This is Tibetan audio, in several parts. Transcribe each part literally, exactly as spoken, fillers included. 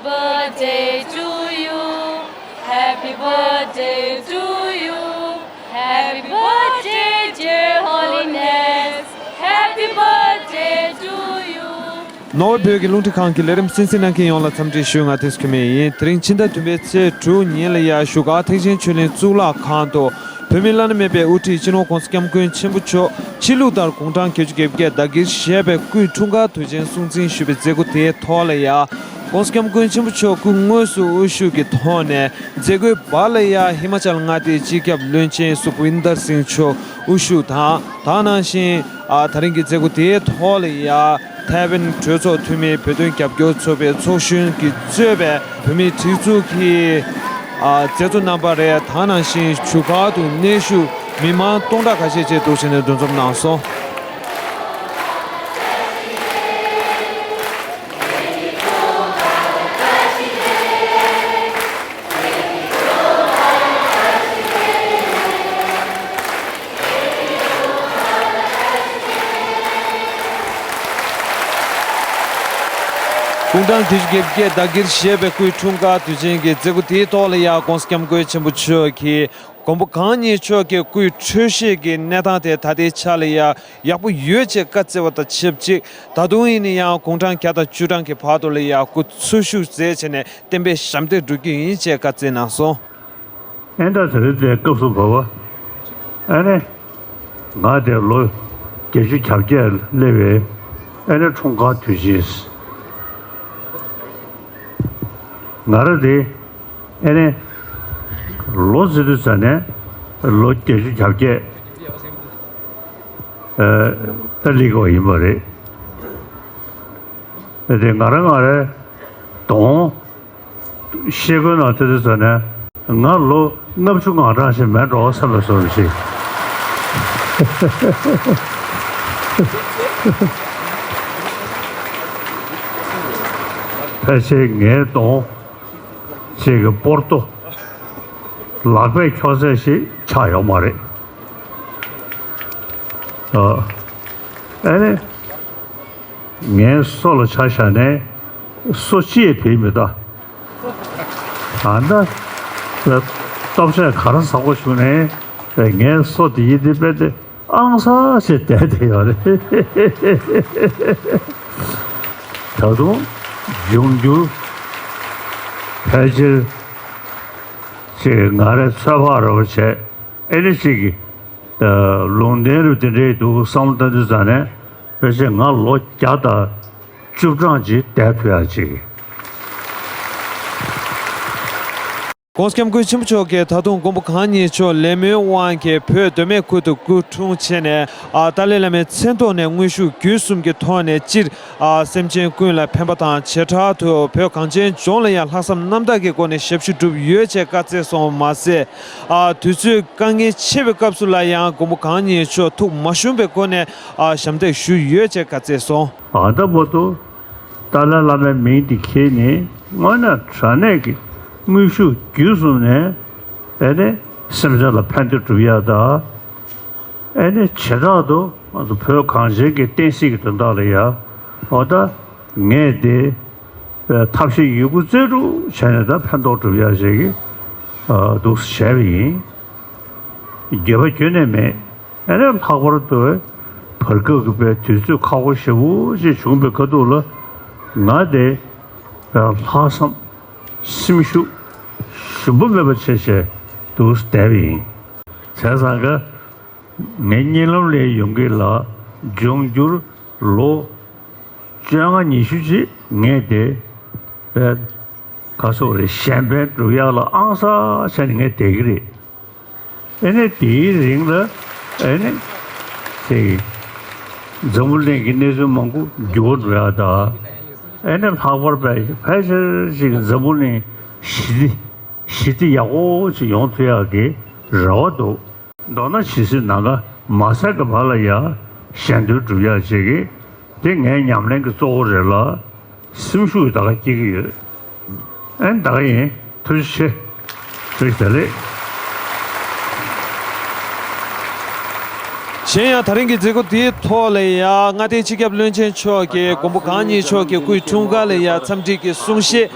Birthday to you. Happy birthday to you. Happy birthday, dear Holiness. Happy birthday to you. ནོར་ཝེ་བོད་ཀྱི་རླུང་འཕྲིན་ཁང་གི་ལས་རིམ་གསན་གཟིགས་གནང་མཁན་ཡོངས་ལ་འཚམས་འདྲི་ཞུ། ང་ཏེ་སི་ཁེ་མེ་ཡིན། དེ་རིང་ཕྱི་ཟླ་བདུན་པའི་ཚེས་དྲུག་ཉིན་ལ་ཡ་བཞུགས་སྒར་ཐེག་ཆེན་ཆོས་གླིང་གཙུག་ལག་ཁང་དུ་བོད་མི་བླ་ན་མེད་པའི་དབུ་ཁྲིད་སྤྱི་ནོར་༧གོང་ས་༧སྐྱབས་མགོན་ཆེན་པོ་མཆོག་ཕྱི་ལུགས་ལྟར་དགུང་གྲངས་བརྒྱད་ཅུ་གྱ་བརྒྱད་དར་རྒྱས་བཞད་པའི་སྐུའི་འཁྲུངས་སྐར་དུས་ཆེན་སྲུང་བརྩི་ཞུས་པའི་མཛད་སྒོ་དེའི་ཐོག་ལ་ཡ།༧གོང་ས་༧སྐྱབས་མགོན་ཆེན་པོ་མཆོག་སྐུ་དངོས་སུ་དབུ་བཞུགས་ཀྱི་ཐོག་ནས་མཛད་སྒོའི་བར་ལ་ཡ་ཧི་མ་ཅལ་མངའ་སྡེའི་སྤྱི་ཁྱབ་བློན་ཆེན་སུ་ཁ་ཝིན་དར་སིང་མཆོག་དབུ་བཞུགས་དང་། དེ་ནང་བཞིན་ཨ་ད་རིང་གི་མཛད་སྒོ་དེའི་ཐོག་ལ་ཡ་ཐའེ་ཝན་གྲོས་ཚོགས་འཐུས་མི་བོད་དོན་རྒྱབ་སྐྱོར་ཚོགས་པའི་ཚོགས་གཞོན་གྱིས་གཙོས་པའི་བོད་མིའི་སྒྲིག་འཛུགས་ཀྱི་ཨ་མཛད་གཙོ་རྣམ་པ་རེད། དེ་ནང་བཞིན་བཞུགས་སྒར་དུ་གནས་བཞུགས་མི་མང་སྟོང་ཕྲག་ཁ་ཤས་བཅས་འདུ་བྱས་ནས་འདུ་འཛོམས་གནང་སོང་། དགུང་གྲངས་བརྒྱད་ཅུ་གྱ་བརྒྱད་དར་རྒྱས་བཞད་པའི་སྐུའི་འཁྲུངས་སྐར་དུས་ཆེན་གྱི་མཛད་སྒོ་དེའི་ཐོག་ལ་ཡང་༧གོང་ས་༧སྐྱབས་མགོན་ཆེན་པོ་མཆོག་གིས་མགོན་པོ་གང་ཉིད་མཆོག་གི་སྐུའི་འཕྲོད་བཞེས་ཀྱི་གནས་སྟངས་དེ་ད་ལྟའི་ཆ་ལ་ཡང་ཡག་པོ་ཡོད་ཅེས་བཀའ་སྩལ་བ་དང་ཆབས་ཅིག་ད་དུང་ཡིན་ན་ཡང་དགུང་གྲངས་བརྒྱ་དང་བཅུ་གྲངས་ཀྱི་བར་དུ་ལ་ཡང་སྐུ་འཚོ་བཞུགས་མཛད་བྱས་ནས་བསྟན་པའི་ཞབས་འདེགས་སྒྲུབ་རྒྱུ་ཡིན་ཅེས་བཀའ་སྩལ་གནང་སོང་། ཨེ་ད་དེ་རིང་དེ་སྐབས་སུ་བབ་པ། ཨ་ནི། ང་དེ་ལོ་བརྒྱད་ཅུ་གྱ་བརྒྱད་སླེབས་པའི་ཨ་ནི་འཁྲུངས་སྐར་དུས་ཆེན། ང་རང་དེ་ཨ་ནི་ལོ་ཟེར་དུས་ཙ་ནས་ལོ་བརྒྱད་ཅུ་གྱ་བརྒྱད་ཨ་ད་སླེབས་པ་ཡིན་པ་རེད། དེ་ང་རང་ང་རང་གདོང་ཤེལ་སྒོའི་ནང་ཐེ་ཐེ་ཟེར་ནས་ང་ལོ་ལྔ་བཅུ་ང་གྲངས་ཤིག་མེད་འགྲོ་བསམ་པའི་བཟོ་འདྲ་ཞིག་ཕལ་ཆེར་ངའི་གདོང་ཅིག་གི་སྤོར་ཏོ་ལག་པས་འཁྱོག་ཚད་ཞིག་ཆགས་ཡོད་མ་རེད། ཨ་ཨ་ནི། ངའི་སོ་ལ་ཆ་བཞག་ནས་སོ་གཅིག་བེད་མི་གཏོང་། ད་ལྟ་སྟོབས་ཆེན་ག་རེ་བཟང་པོ་བྱུང་ནས་ངའི་སོ་དེ་ཡིན་དེ་དཔེ་དེ་ཨང་ས་ཞེས་བསྡད་དེ་ཡོད་རེད། ད་དུང་འབྱུང་འགྱུར་ཕལ་ཆེར་ཅིག་ང་རའི་ཚོད་དཔག་རེ་བ་བྱས་ཨེ་ནི་ཅིག་གི་ལུང་བསྟན་རུ་དེ་འདྲའི་འདུག་བསམ་བློ་བཏང་དུས་ཙང་ནས་ཕལ་ཆེར་ང་ལོ་བརྒྱ་དང་བཅུ་གྲངས་ཅིག་བསྡད་ཐུབ་ཡག་ཅིག ༸གོང་ས་༸སྐྱབས་མགོན་ཆེན་པོ་མཆོག་གིས་ད་དུང་མགོན་པོ་གང་ཉིད་མཆོག་ལད་མོའི་དབང་གིས་བོད་མདོ་སྨད་ཁུལ་དུ་སྐུ་འཁྲུངས་བྱས་ནས་ཨ་ཏཱ་ལའི་བླ་མའི་མཚན་ཐོག་ནས་དངོས་ཤུགས་བརྒྱུད་གསུམ་གྱི་ཐོག་ནས་སྤྱིར་ཨ་སེམས་ཅན་ཀུན་ལ་ཕན་པ་དང་བྱེ་བྲག་ཏུ་བོད་གངས་ཅན་ལྗོངས་ལ་ཡང་ལྷག་བསམ་རྣམ་དག་གི་སྒོ་ནས་ཞབས་ཞུ་བསྒྲུབས་ཡོད་ཅེས་བཀའ་སྩལ་སོང་བ་མ་ཟད། ཨ་དུས་ཚོད་དཀའ་ངལ་ཆེ་བའི་སྐབས་སུ་ལ་ཡང་མགོན་པོ་གང་ཉིད་མཆོག་ཐུགས་མ་ཞུམ་པའི་སྒོ་ནས་ཨ་ཞབས་འདེགས་ཞུས་ཡོད་ཅེས་བཀའ་སྩལ་སོང་། ཨ་ད་བར་དུ་ཏཱ་ལའི་བླ་མའི་མིང་འདི་ཁྱེར་ནས་དངོས་གནས་དྲང་གནས་ཀྱི་དངོས་ཤུགས་བརྒྱུད་གསུམ་ནས་ཨེ་ནས་སེམས་ཅན་ལ་ཕན་བདེ་སྒྲུབ་ཡག་དང་། ཨེ་ནས་བྱེ་བྲག་ཏུ་ང་ཚོ་བོད་གངས་ཅན་གྱི་བསྟན་སྲིད་ཀྱི་དོན་དག་ལ་ཡང་འོ་ད་ངས་དེ་ཐབས་ཤེས་ཡོད་རྒུ་རྩལ་སྤྲུགས་བྱས་ནས་ད་ཕན་ཐོགས་སྒྲུབ་ཡག་ཅིག་གི་འདུག་བྱས་པ་ཡིན། འགྱོད་པ་ཁྱོན་ནས་མེད། ཨེ་ནས་ལྷག་པར་དུ་བར་སྐབས་ཀྱི་པའི་དུས་ཚོད་ཁག་པོ་ཞེ་པོ་ཅིག་བྱུང་བའི་ཁ་ཐུག་ལ་ང་དེ་ལྷག་བསམ་སེམས་ཤུགས་ཞུམ་པ་མེད་པ་བྱས་བྱས་འདུག་བསྡད་པ་ཡིན། བྱས་ཙང་ཀ་ངའི་གཉིད་ལམ་ལས་ཡོང་གི་ལ་འབྱུང་འགྱུར་ལོ་བཅོ་ལྔ་ཉི་ཤུ་ཅིག་ངས་དེ་བས་ག་སོག་རེད་གཞན་ཕན་སྒྲུབ་ཡག་ལ་ཨང་ས་བྱས་ནས་ངས་བསྡད་ཀྱི་རེད། ཨེ་ནས་དེའི་རིང་ལ་ཨེ་ནས་དེ་འཛམ་བུ་གླིང་གི་གནས་ཚུལ་མང་པོ་འགྱུར་བ་འགྲོ་ཡག་དང་ཨེ་ནས་ལྷག་པར་བས་ཕལ་ཆེར་ཅིག་འཛམ་བུ་གླིང་ཞི་བདེ་ཞི་བདེ་ཡག་པོ་ཅིག་ཡོང་ཐུབ་ཡག་གི་རེ་བ་འདུག་མདོར་ན་ཇི་སྲིད་ནམ་མཁའ་མ་ཟད་ཀྱི་བར་ལ་ཡང་གཞན་དོན་སྒྲུབ་ཡག་ཅིག་གི་དེ་ངའི་ཉམས་ལེན་གྱི་གཙོ་བོ་རེད་ལ། སེམས་ཤུགས་ད་ག་སྐྱེ་གི་ཡོད། ཨེ་ད་ག་ཡིན། ཐུགས་རྗེ་ཆེ། ཐུགས་རྗེ་ཆེ་ལེ། གཞན་ཡང་ད་རིང་གི་མཛད་སྒོ་དེའི་ཐོག་ལ་ཡང་མངའ་སྡེའི་སྤྱི་ཁྱབ་བློན་ཆེན་མཆོག་གིས་མགོན་པོ་གང་ཉིད་མཆོག་གི་སྐུའི་འཁྲུངས་སྐར་ལ་ཡང་འཚམས་འདྲི་གི་གསུང་བཤད་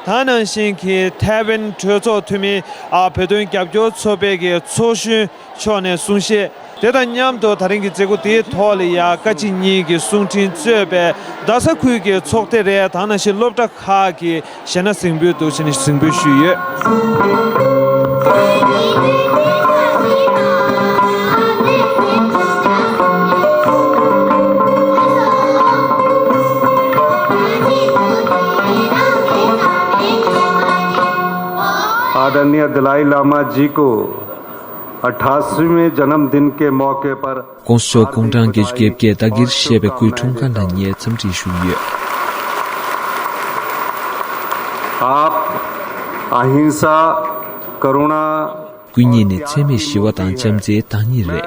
ད་ནང་བཞིན་གྱི་ཐའེ་ཝན་གྲོས་ཚོགས་འཐུས་མི་ཨ་བོད་དོན་རྒྱབ་སྐྱོར་ཚོགས་པའི་གི་ཚོགས་གཞོན་མཆོག་ནས་གསུང་བཤད། དེ་དང་མཉམ་དུ་ད་རིང་གི་མཛད་སྒོ་དེའི་ཐོག་ལ་ཡ་བཀའ་སྤྱི་གཉིས་ཀྱི་གསུང་འཕྲིན་གཙོས་པའི་རྡ་ས་ཁུལ་གྱི་ཚོགས་སྡེ་རེ་དང་ནང་བཞིན་སློབ་གྲྭ་ཁག་གི་གཞས་སྣ་གཟིགས་འབུལ་འདུག་ཅེས་ནས་གཟིགས་འབུལ་ཞུས་ཡོད། आदरणीय दलाई लामा जी को अट्ठासीवें जन्मदिन के मौके पर ྋགོང་ས་མཆོག་དགུང་གྲངས་བརྒྱད་ཅུ་གྱ་བརྒྱད་དར་རྒྱས་བཞད་པའི་སྐུའི་འཁྲུངས་སྐར་ལ་ངས་འཚམས་འདྲི་ཞུས་ཡོད། आप अहिंसा, करुणा, སྐུ་ཉིད་ནི་འཚེ་མེད་ཞི་བ་དང་བྱམས་བརྩེའི་བདག་ཉིད་རེད།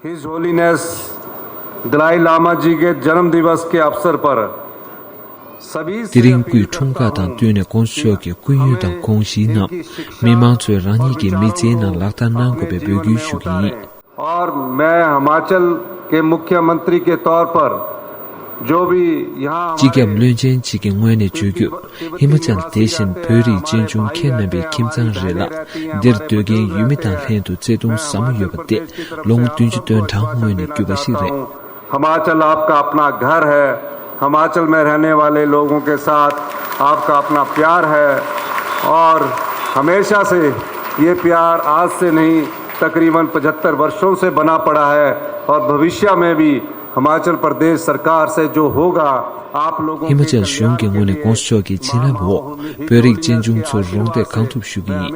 His Holiness Dalai Lama जी के जन्म दिवस के अवसर पर सभी དེ་རིང་སྐུའི་འཁྲུངས་སྐར་དང་བསྟུན་ནས་ྋགོང་ས་མཆོག་གི་སྐུ་ཡོན་དང་དགོངས་གཞིའི་ནང་མི་མང་ཚོས་རང་ཉིད་ཀྱི་མི་ཚེའི་ནང་ལག་བསྟར་གནང་དགོས་པའི་འབོད་སྐུལ་ཞུ་གི་ཡིན། और मैं हिमाचल के मुख्यमंत्री के तौर पर जो भी यहाँ སྤྱི་ཁྱབ་བློན་ཆེན་གཅིག་གི་ངོས་ནས་བརྗོད་རྒྱུར། ཧི་མ་ཅལ་དེ་བཞིན་བོད་རིགས་གཅེན་གཅུང་ཁྱེད་རྣམ་པའི་ཁྱིམ་ཚང་རེ་ལ་འདིར་སྡོད་མཁན་ཡུལ་མི་དང་ལྷན་དུ་བརྩེ་དུང་ཟབ་མོ་ཡོད་པ་དེ་ལོ་ངོ་བདུན་ཅུ་དོན་གྲངས་སྔོན་ནས་བརྒྱུད་པ་ཞིག་རེད། हिमाचल आपका अपना घर है। हिमाचल में रहने वाले लोगों के साथ आपका प्यार है और हमेशा से ये प्यार आज से नहीं, तकरीबन पचहत्तर वर्षों से बना पड़ा है और भविष्य में भी हिमाचल प्रदेश सरकार से जो होगा, आप लोगों ཧི་མ་ཅལ་གཞུང་གི་ངོས་ནས་ྋགོང་ས་མཆོག་གི་བྱིན་རླབས་འོག་བོད་རིགས་གཅེན་གཅུང་ཚོར་རོགས་འདེགས་གང་ཐུབ་ཞུ་གི་ཡིན།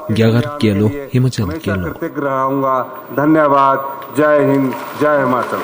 རྒྱ་གར་རྒྱལ་ལོ། ཧི་མ་ཅལ་རྒྱལ་ལོ། कृतज्ञ रहूंगा। धन्यवाद। जय हिंद, जय हिमाचल।